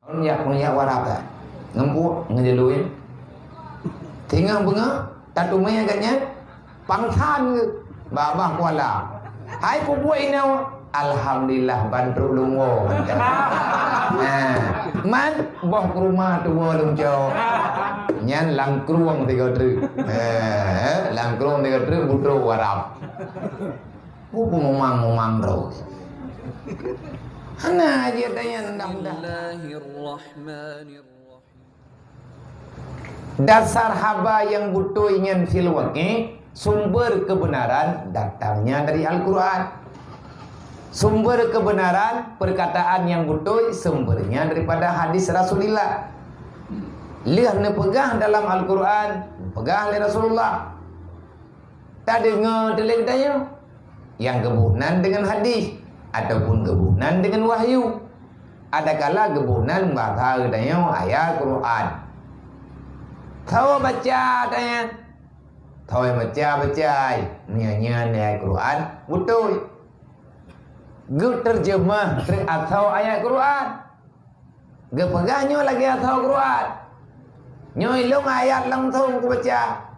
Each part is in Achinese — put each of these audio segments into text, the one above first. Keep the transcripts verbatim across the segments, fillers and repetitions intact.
Nyak, nyak warab dah. Ngempuk, ngejelui. Tinggal bunga, tatumai agaknya. Pangsan ke? Babah kuala. Hai peubuet inoe. Alhamdulillah, bantu lungwo. Nah, man boh kurma tuwo lungco. Nyan langkrueng tiga truk. Eh, langkrueng tiga truk, butro warab. Buku mumang-mumang terus. Hana aja tanya nendang-nendang. Bismillahirrahmanirrahim. Dasar haba nyang beutôi nyan fil waqi', sumber kebenaran datangnya dari Al-Quran. Sumber kebenaran perkataan nyang beutôi sumbernya daripada hadis Rasulullah. Lheueh neupeugah dalam Al-Quran, neupeugah lé Rasulullah. Tadeungoe teuh lé geutanyoe, nyang geuboh nan deungon hadis ataupun geuboh nan deungon wahyu. Adakala geuboh nan bahasa geutanyoe ayat Quran. Tho baca tanyan, tho baca-baca, meunyoe nyan ayat Quran beutôi. Geuteurjeumah treb asoe ayat Quran. Geupeugah nyoe lagée asoe Quran. Nyoe ilong ayat langsong kubaca.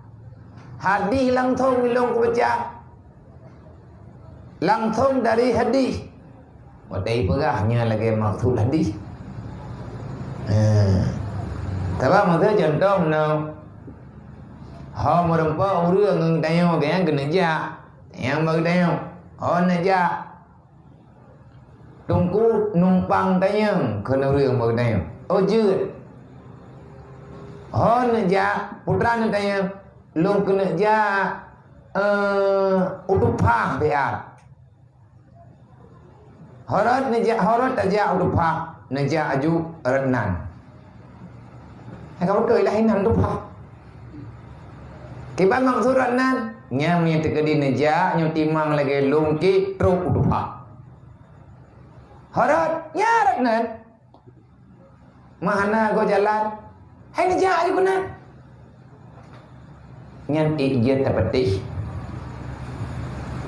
Hadis langsong ilong kubaca. Langsong dari hadis. Watée ipeugah nyoe lagée maksud hadis. Eh. Sabab masa contoh meunoe. Ho meureumpok ureuëng ngon tanyoe, geuneuk jak. Nyang bak tanyoe. Ho neujak. Teungku numpang tanyong keu ureuëng bak tanyoe. Oh jeuet. Ho neujak putra neutanyong, lôn keuneuk jak, eh, u Tupah biar. Horot neujak, horot tajak u Tupah, neujak aju rot nan. Hai ka beutôi lah inan Tupah. Kiban maksud rot nan, nyang meunyoe teukeudi neujak nyoe timang lagée lungki trok u Tupah. Horot, nya rot nan. Mahana goe jalan. Hai neujak aju keunan. Nyan ék jeuet tapeutih.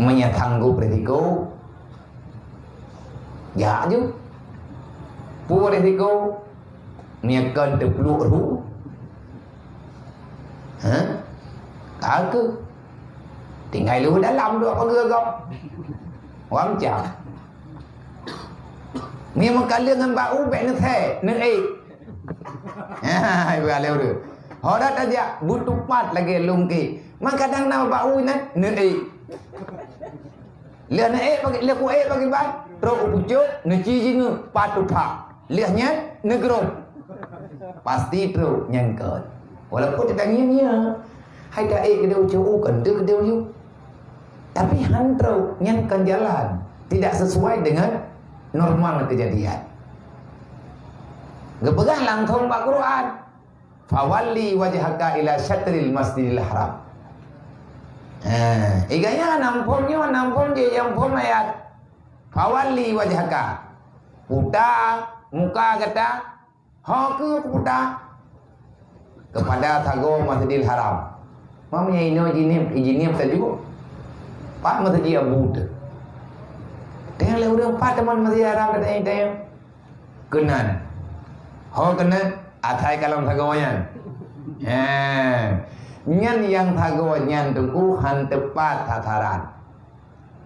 Meunyoe sanggob risiko, jak aju. Peue risiko? Meunyoe kon teupluek rhu. Ha? Ka keuh. Tinggai lôn dalam dua pageue gob. Wam cam. Meunyoe meukaleueng ngon bak u bék neusé, neuék. Ha, ibu alé ureuëng. Ho dak tajak butuh pat lagée lungki. Maka dang na bak u nyan, neuék. Lheueh neuék bagi, lheueh kuék bagi ban, trok u pucok, neuci jingoe, pat Tupah. Lheueh nyan, neugrob. Pasti trok nyan kon. Walaupun teutangieng-ngieng. Hai taék keudeh u cok u, kon teuh keudeh u yue. Tapi han trok, nyan kon jalan. Tidak sesuai dengan normal kejadian. Geupeugah langsong bak Quran. Fawalli wajhaka ila syatril masjidil haram. Ha, iganya nampom nyoe, nampom je, nampom ayat. Fawalli wajhaka. Puta muka gata. Ho keuh kuputa kepada sagoe Masjidil Haram. Mam nyang inoe jinim, ijinim sajugoe. Pat Masjid Abu teuh. Teuh lé ureuëng pat teuma Masjidil Haram teuh teuh. Keunan. Ho keunan, asai kalon sagoe nyan. Ha. Nyan nyang sagoe nyan teungku han teupat sasaran.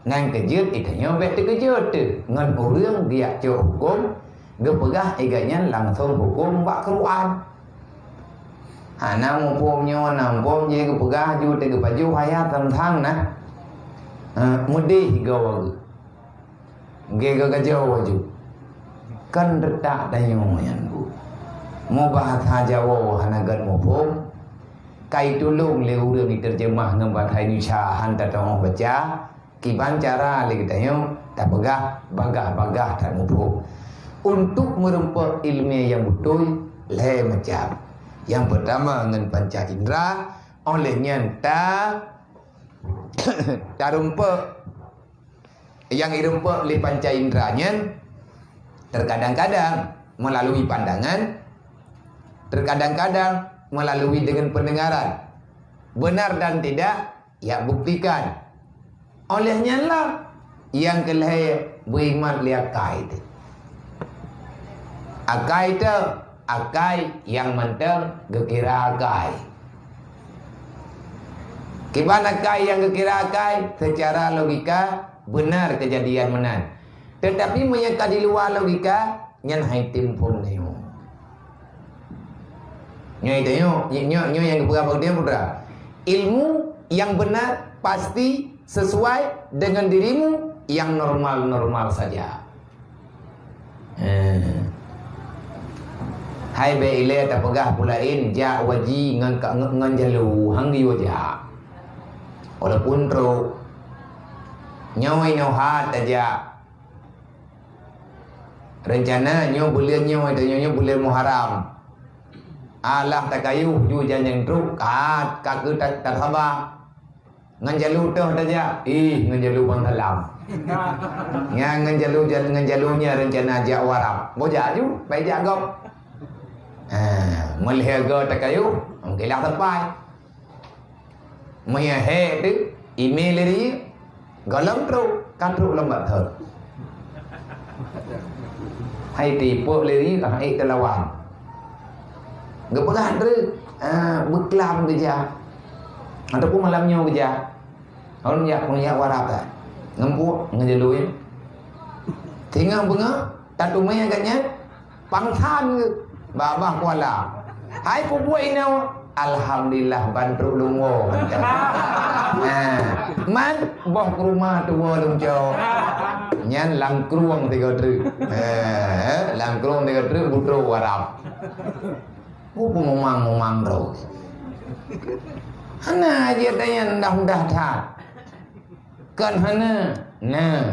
Nyan keujeuet, geutanyoe bék teukeujot teuh ngon ureuëng geujak cok huköm, geupeugah igat nyan langsong huköm bak Quran. Hana muphom nyoe, na muphom jih geupeugah ju teugeupajoh ayat teuntang na. Ha, meudeh goe geuh. Geugajoe ju. Kan reutak tanyoe nyan bu. Mubahasa Jawoe hana gét muphom. Kai tulông lé ureuëng jiteurjeumah ngon bahasa Indonesia han tateu'oh baca. Kiban cara lé geutanyoe tapeugah bagah-bagah that muphom. Untuk meureumpok iéleumé nyang beutôi, lhée macam. Nyang peurtama ngon panca indra, óh lheueh nyan ta-, tareumpok. Nyang ireumpok lé panca indra nyan, terkadang-kadang melalui pandangan, terkadang-kadang melalui dengan pendengaran. Benar dan tidak, ya buktikan. Óh lheueh nyan lah, nyang keu lhée beuimat lé akai teuh. Akai teuh, akai nyang mantong geukira akai. Kiban akai nyang geukira akai, seucara logika beuna keujadian meunan. Teutapi meunyoe ka di luwa logika, nyan hai tem phon tanyoe. Nyoe tanyoe, nyoe, nyoe nyang geupeugah bak geutanyoe, putra. Ilmu nyang beuna pasti sesuai dengan dirimu nyang normal-normal saja. Eh. Hai bèk ilèe tapeugah peue laén, jak u haji ngon ka, ngon, ngon jalu, han geuyue jak. Walaupun trok. Nyoe inoe hana tajak. Reuncana nyoe buleuen nyoe, tanyoe nyoe buleuen Muharram. Alah takayôh ju janjang trok, ka, ka keu ta-, tasaba. Ngon jalu teuh tajak, ih, ngon jalu ban salam. Nyan ngon jalu, ngon jalu nyan reuncana jak u Arab. Boh jak ju, bai jak gob. Ha, meulhèe goe takayôh, meukilah sampai. Meunyoe hék teuh, imé lé riyek, gohlom trok, ka trok lom bak thon. Hai tipôk lé riyek, hai teulawan. Geupeugah treuk, ah, beuklam geujak. Ataupun malam nyoe geujak. Ulôn jak, ulôn jak u Arab that. Ngon puek, ngon jalu nyan. Singoh beungoh, tateumé gobnyan, pangsan geuh, babah kuala. Hai peubuet inoe, alhamdulillah ban trok lôn woe. Ha, man boh keuruma tuwoe lôn cok. Nyan lam krueng sigoe treuk. Ha, lam krueng sigoe treuk beutrok u Arab. Peue peumumang-mumang droe. Hana jeuet tanyan mudah-mudah that. Kon hana, na.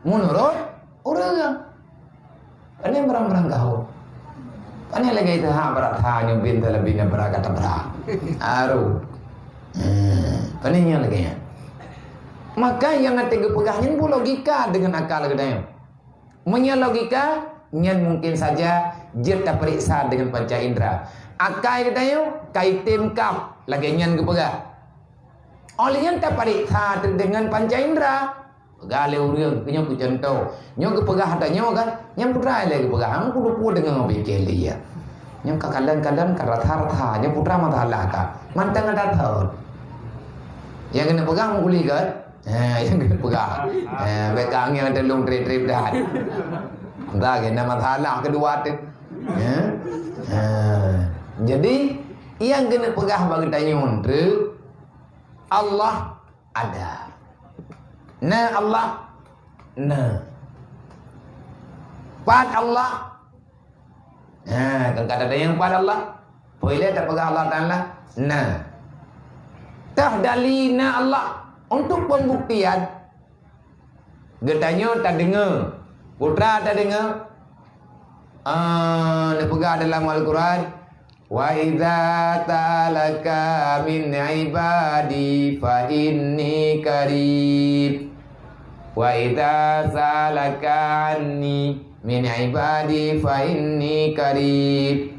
Meunurot ureueng. Pane barang-barang gaul. Pane lagèe teuhah brat tha nyoe bin teuleubina brat gata brat. Aru. Hmm, pane nyoe lagèe nyan. Maka nyang até geupeugah nyan pun logika deungon akal geutanyoe. Meunyoe logika, nyan mungkin saja jeuet tapeuriksa deungon panca indra. Akai geutanyoe ka item kab, lagèe nyan geupeugah. Óh lheueh nyan tapareksa deungon panca indra. Peugah lé ureueng, keu nyoe keu cuntoh. Nyoe geupeugah ata nyoe kan, nyang putra ilèe geupeugah, hana kuteupeu deungon pike lé ya. Nyoe ka kalon-kalon ka rasa-rasa, nyoe putra masalah ka. Mantong ada thon. Nyang keuneuk peugah meugulikan. Ha, nyang keuneuk peugah. Ha, bèk ka angén teulông trép-trép that. Entah keuneuk masalah keudua teuh. Ha? Ha. Jadi, nyang keuneuk peugah bak geutanyoe treuk, Allah ada. Na Allah? Na. Pat Allah? Na, kan kata ada nyang pat Allah. Peuilèe tapeugah Allah Taala? Na. Tah dali na Allah untuk pembuktian. Geutanyoe tadeungoe, putra tadeungoe, ah, neupeugah dalam Al-Quran, "Wa idza sa'alaka min ibadi fa inni qarib. Wa idza sa'alaka anni min ibadi fa inni qarib."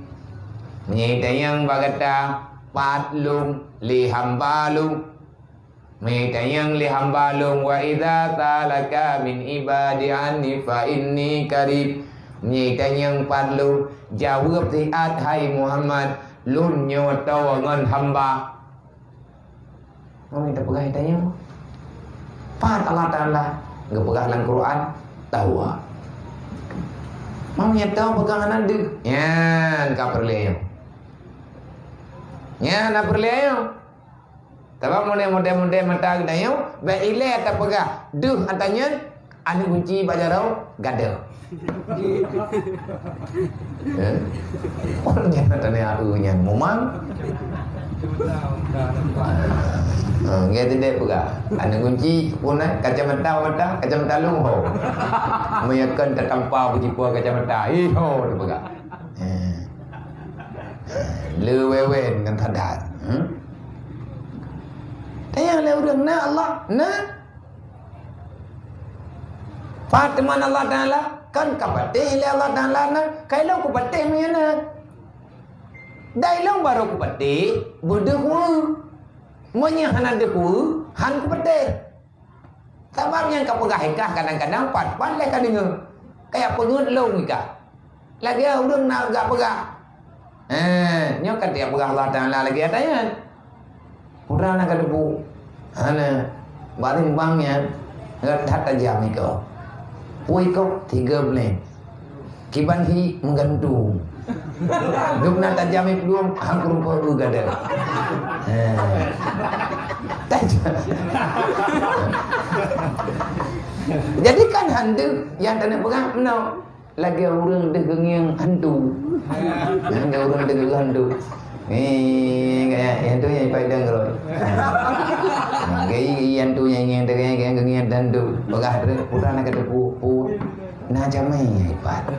Meunyoe tanyong bak gata, pat lôn lé hamba lôn. Meunyoe tanyong lé hamba lôn, "Wa idza sa'alaka min ibadi anni fa inni qarib." Meunyoe tanyong pat lôn, jaweueb siat, hai Muhammad, lôn nyoe toe ngon hamba. Meunyoe tapeugah tanyong, pat Allah Taala geupeugah lam Quran, toe. Meunyoe toe peugah hana deuh, nyan ka peureulèe nyoe. Nyan na peureulèe nyoe. Sabab model-model mata geutanyoe, bèk ilèe tapeugah, deuh ata nyan, aneuk gunci bak jaroe, gadoh. Eh? Oh, nyan ata nyan, eu, nyan mumang. Ah, nyan teuh dek peugah. Aneuk gunci pun, eh, kacamata mata, kacamata lôn ho. Meunyoe kon tatampa beujipoh kacamata, ih ho, tapeugah. Eh. Leuwewen ngon sadar. Hmm? Tanyong lé ureueng, na Allah? Na. Pat teuma Allah Taala? Kan ka patéh lé Allah Taala na. Kai lôn kupatéh meunyoe na. Dai lôn barô kupatéh, beudeuh kueu. Meunyoe hana deuh kueu, han kupatéh. Sabab nyang ka peugah ikah kadang-kadang pat-pat lé ka deungoe. Kaya peungeut lôn ikah. Lagèe ureueng na gak peugah. Eh, nyoe ka tiep peugah Allah Taala lagèe ata nyan. Peue na ka teupeu. Hana. Bak timbang nyan, that tajam iko. Pue iko, tiga belas. Kiban hi meugantung. Dum na tajam i plueng, hang keurumpok u gadang. Eh. Tajam. Jadi kan handeuk nyang taneuk peugah meunoe. Lagèe ureueng deuh geungieng hantu. Lagèe ureueng deuh geungieng hantu. Ni, kayak hantu nyang paling dang roh. Nah, kayak hantu nyang ngieng deuh geungieng, geungieng hantu. Peugah deuh, peue na ka teupeu, peue. Na jamé ipat.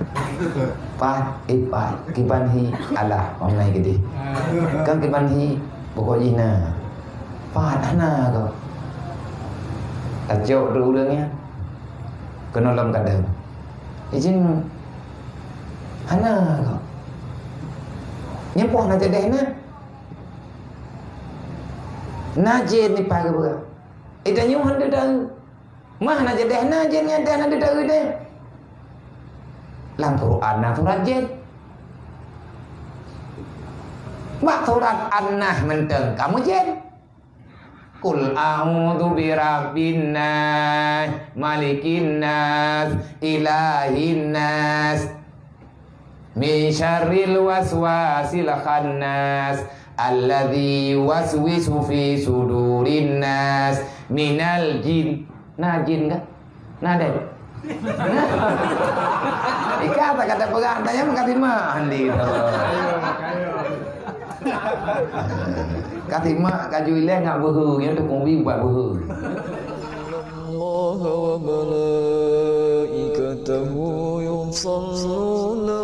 Pat, ipat, kiban hi, alah, pamlai geudeh. Kan kiban hi, pokok jih na. Pat, hana kok. Tacok deuh ureueng nyan. Keunoe lom kadang. Ijin hana kok. Nyan poh na jadeh na. Na jén nipah geupeugah. Eh, tanyoe hana teudeue. Mah na jadeh na jén nyan teuh hana teudeue teuh. Lam Quran na surat jén. Bak surat An-Nas mantong kamoe jén. Qul a'udzu birabbin nas, malikin nas, ilahin nas, min syarril waswasil khannas, alladzi yuwaswisu fi sudurin nas, minal jin. Na jin kah? Na deh. Ika tak kata peugah, tanya meukatimah handi. Katimah kaju ilèe ngat beuhe, nyan tu kongbi buat beuhe. Innallaha wa malaikatahu yusalluna